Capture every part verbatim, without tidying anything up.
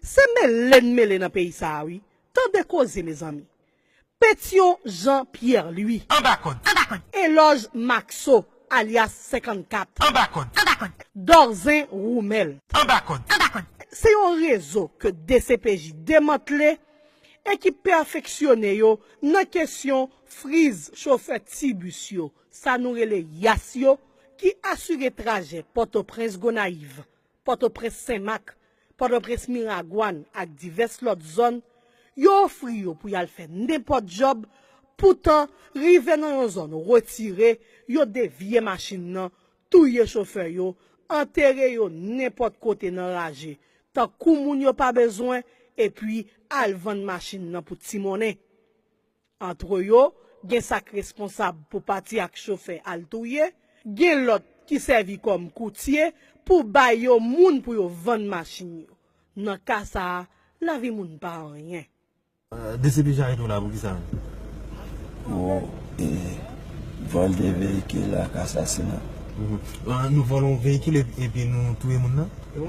Se mele n mele nan peyi sa a wi. Tande koze mezanmi. Petyon Jean Pierre Louis. Anba kòd. Elòj Maxo alyas senkannkat. Anba kòd. Dòzen Woumèl. Anba kòd. Se yon rezo ke D C P J demantle e ki pèfeksyone yo nan kesyon friz chofè ti bis yo, sa nou rele yas yo, ki asire trajè Pòtoprens Gonayiv, Pòtoprens Senmak, Pòtoprens Miragwàn ak divès lòt zòn, yo ofri yo pou y al fè nenpòt djòb, poutan rive nan yon zòn retire, yo devye machin nan, touye chofè yo, antere yo nenpòt kote nan raje, tankou moun yo pa bezwen, epi al vann machin nan pou ti monnen. Antre yo, gen sa k responsab pou pati ak chofè al touye, gen lòt ki sèvi kòm koutye pou bay yo moun pou yo vann machin yo. Nan ka sa a, lavi moun pa anyen. D C P J arete w la pou kisa menm? Pou e, vòl de veyikil ak asasina. Nou vòlè yon veyikil epi nou touye moun nan? E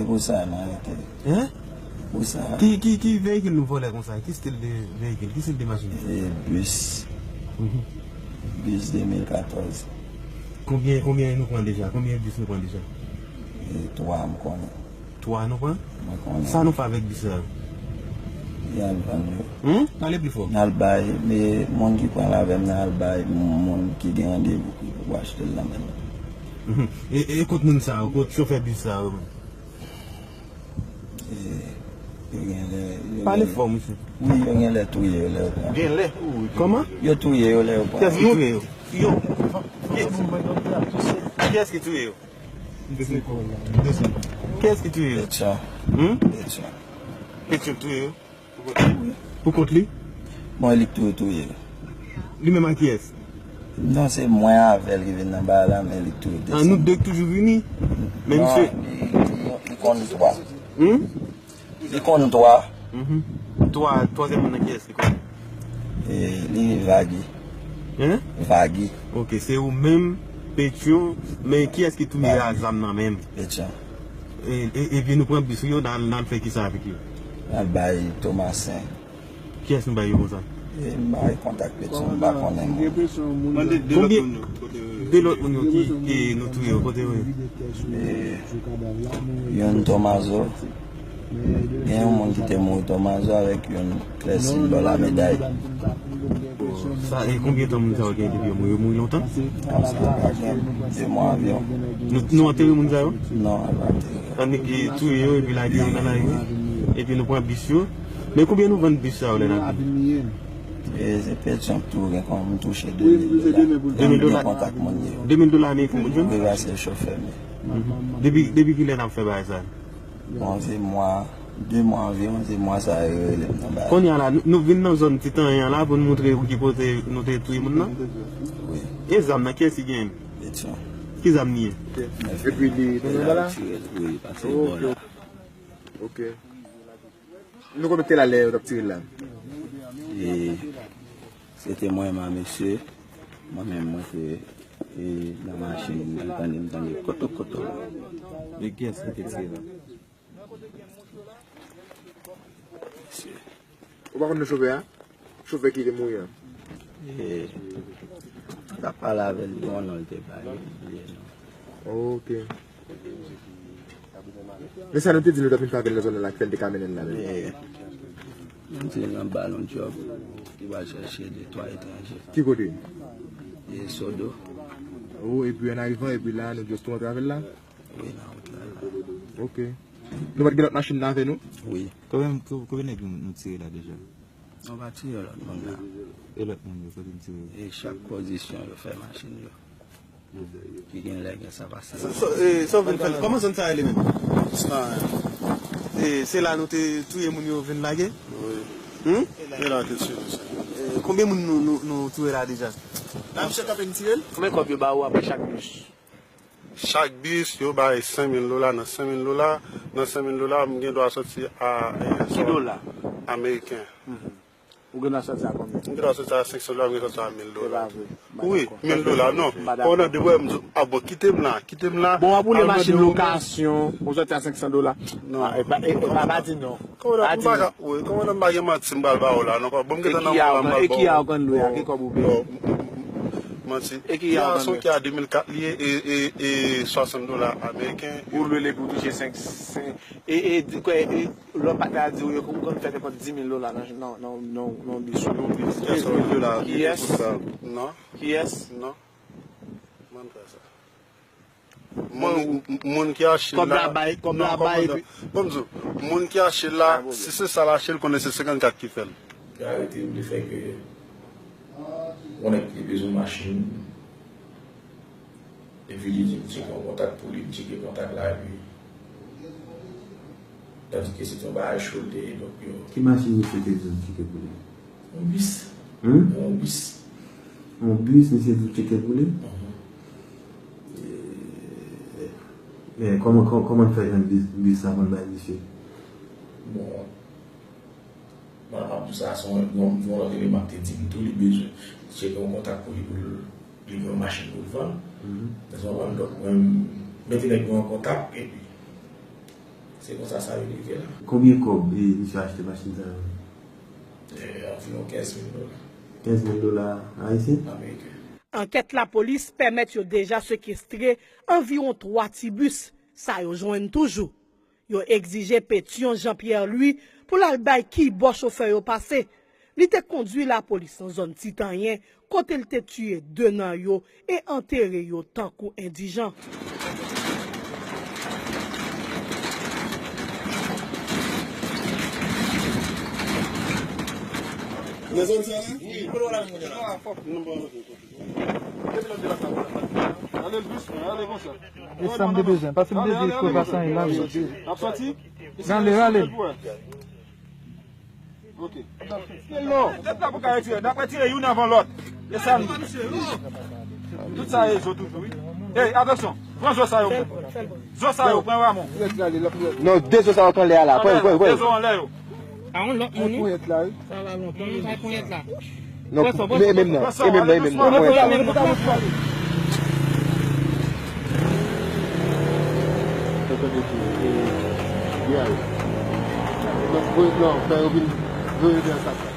pou sa nou arete l. Hein? Pou sa. Ki, ki, ki veyikil nou vòlè konsa? Ki stil de veyikil? Ki stil de machin? E bis. Bis de mil katòz. Konbyen, konbyen nou pran deja? Konbyen bis nou pran deja? E twa m konnen. Twa nou pran? Sa nou fè avèk bis sa yo? Y al vann yo. Hum? Pale pli fò. N al bay, men moun ki pran l avè m nan al bay moun ki gen randevou pou achte l nan men l. E, e kot moun sa yo? Kot chofè bis sa yo menm? Yo gen lè. Pale fò, mesye. Wi, yo gen lè touye yo lè yo pran. Gen lè? Kòman? Yo touye yo lè yo pran. Kiyès ki touye yo? Yo. Kiyès ki touye yo? Kiyès ki touye yo? Petyon. Hum? Petyon. Petyon touye yo? Pou kont li? Bon, e li k tou touye l. Li menm ak kiyès? Non, se mwen avè l ki vin nan bagay la, men li k tou deside. Ah, nou de k toujou vini? Men misye. Non, li, li, li konn twa. Hum? Li konn twa. Twa, twazyèm moun nan kiyès li konn? E, li Vagi. Hein? Vagi. Ok, se ou menm, Petyon, men kiyès ki touye a zam nan menm? Petyon. E, e, epi nou pran bis yo, n al, n al fè kisa avèk yo? N al bay Tomasen. Kiyès nou bay yo konsa? E, m bay kontak Petyon, m pa konnen moun. Mande de lòt moun yo. De lòt moun yo ki, ki nou touye yo, kote yo ye? Youn Tomazo. Gen yon moun ki te mouri Tomazo avèk youn Klèsin bò Lamedèy. Sa, e konbyen tan moun sa yo gen depi yo mouri? Yo mouri lontan? Bon, sa pa gen de mwa anviwon. Nou, nou antere moun sa yo? Non, yo pa antere. Annik touye yo epi lage yo nan lari. Epi nou pran bis yo. Men konbyen nou vann bis sa yo lè n ap vini? E se Petyon k tou gen kòm m touche de mil dola. De mil dola? Kontak moun yo. De mil dola ameriken pou jwenn? Wi, paske chofè m ye. Depi, depi kilè n ap fè bagay sa? Bon, se mwa, de mwa anviwon, se mwa sa yo rele m nan bagay. Kounye a la, nou, nou vin nan zòn Ti Tanyen an la pou n montre ou ki kote nou te touye moun nan? Wi. E zam nan, kiyès ki genyen l? Petyon. Ki zam li ye? Epi li te la, yo tire l, wi, pase bò la. Ok. Nou konn te la lè yo t ap tire l la? E, se te mwen menm ak mesye, mwen menm, mwen te, e, nan machin, mwen tande, m tande koto, koto. Men kiyès ki te tire la? Ou pa konn non chofè a? Chofè ki te mouri an? E, m t ap pale avè l, li gen yon non l te bay, m bliye non. Ok. Men sa nou te di nou t ap vin fè avè l nan zòn nan la ki fè n te ka mennen l la menm? E, nou di l n ap ba l yon djòb, li pral chèche de twa etranje. Ki kote? E, Sodo. O, epi an arivan, epi la, nou just tou antre avè l la? Wi, nan wout la la. Ok. Nou pa t gen lòt machin nan avè nou? Wi. Konbyen, konbyen nèg nou, nou tire la deja? Nou pa tire lòt moun la. E lòt moun yo, kote n tire yo? E chak pozisyon yo fè machin yo. Ki gen lè gen sa pase. Sa, sa, e, sa w vin fè la? Kòman zòn sa rele menm? Sa, e, se la nou te touye moun yo vin lage? Wi. Hum? E la te tire sa. E, konbyen moun nou, nou, nou touye la deja? La, misye kanpe n tire l. Konbyen kòb yo ba ou apre chak bis? Chak bis, yo bay senk mil dola. Nan senk mil dola, nan senk mil dola, m gen dwa sòti a, e, ki dola? Ameriken. Mhm. Ou gen dwa sòti a konbyen? M gen dwa sòti a senk san dola, m gen dwa sòti a mil dola. Se pa vre. M pa dakò. Wi, mil dola, non. M pa dakò. Konnen de wè, m di, a bon, kite m la, kite m la. Bon, w ap woule machin lokasyon, ou sòti a senk san dola. Non. Ah, e pa, e, e pa, pa di non. Kòman m pa ka, wi, kòman m pa gen manti m pral ba w la, non, bon, m gentan nan mwen la, m pral ba w. E ki a w konn lwe a, ki kòb ou peye? Manti. E ki a w konn lwe? Ki a de mil kat li ye, e, e, e swasant dola ameriken. Ou lwe li pou touche senk, senk, e, e, di, kwè, e, lòt patnè a di w yo, ou konn fè nenpòt di mil dola nan, nan, nan, nan, nan bis. Nan bis. Kenz mil dola. Kiyès? Non. Kiyès? Non. Mwen fè sa. Moun, moun ki achte l la, kòb la bay, kòb la bay, epi bon, m di w, moun ki achte l la, si se sa l achte, l konnen se senkannkat ki fè l. Yo arete m, li fè ke yon nèg ki te bezwen machin, epi li di m tcheke yon kontak pou li, m tcheke kontak la, epi tandike se te yon bagay cho l te ye, donk yo. Ki machin misye te di w tcheke pou li? Yon bis. Hmm? Yon bis. Yon bis, misye di w tcheke pou li? Mhm. E, men kòman, kò-, kòman l fè jwenn bis, bis sa pou l bay misye? Bon, mwen ap di sa, se yon, yon, yon lòt eleman ki te di m tou, li bezwen tcheke yon kontak pou li, pou l, li gen yon machin pou l vann. Mhm. Nan se moman, donk, mwen, m mete nèg mwen an kontak, epi se konsa sa vin rive la. Konbyen kòb, e, misye achte machin sa yo? E, anviwon kenz mil dola. Kenz mil dola ayisyen? Ameriken. Ankèt lapolis pèmèt yo deja sekestre anviwon twa ti bis. Sa yo jwenn toujou. Yo egzije Pétion Jean Pierre Louis pou l al bay kibò chofè yo pase. Li te kondwi lapolis nan zòn Titanyen, kote l te tiye de nan yo e antere yo tankou endijan. Nan zòn sa la? Wi. Ale l dousman, ale konsa. E sa m te bezwen, paske m te di Esco pa sanyen la. N ap sòti? Rale, rale. Ok. Tèt la pou ka retire. N ap retire youn anvan lòt. E sa n. Tout sa e zo toujou, wi. Ey, atansyon. Pran zo sa yo. Zo sa yo, pran Ramon. Non, de zo sa yo k anlè a la. Pran, pran, pran. De zo anlè yo. A yon lòt moun, wi. Sa va lontan, wi. Bay ponyèt la. Non, e menm nan. E menm nan, e menm nan. Ponyèt la. Non, fè yo vin voye de sa.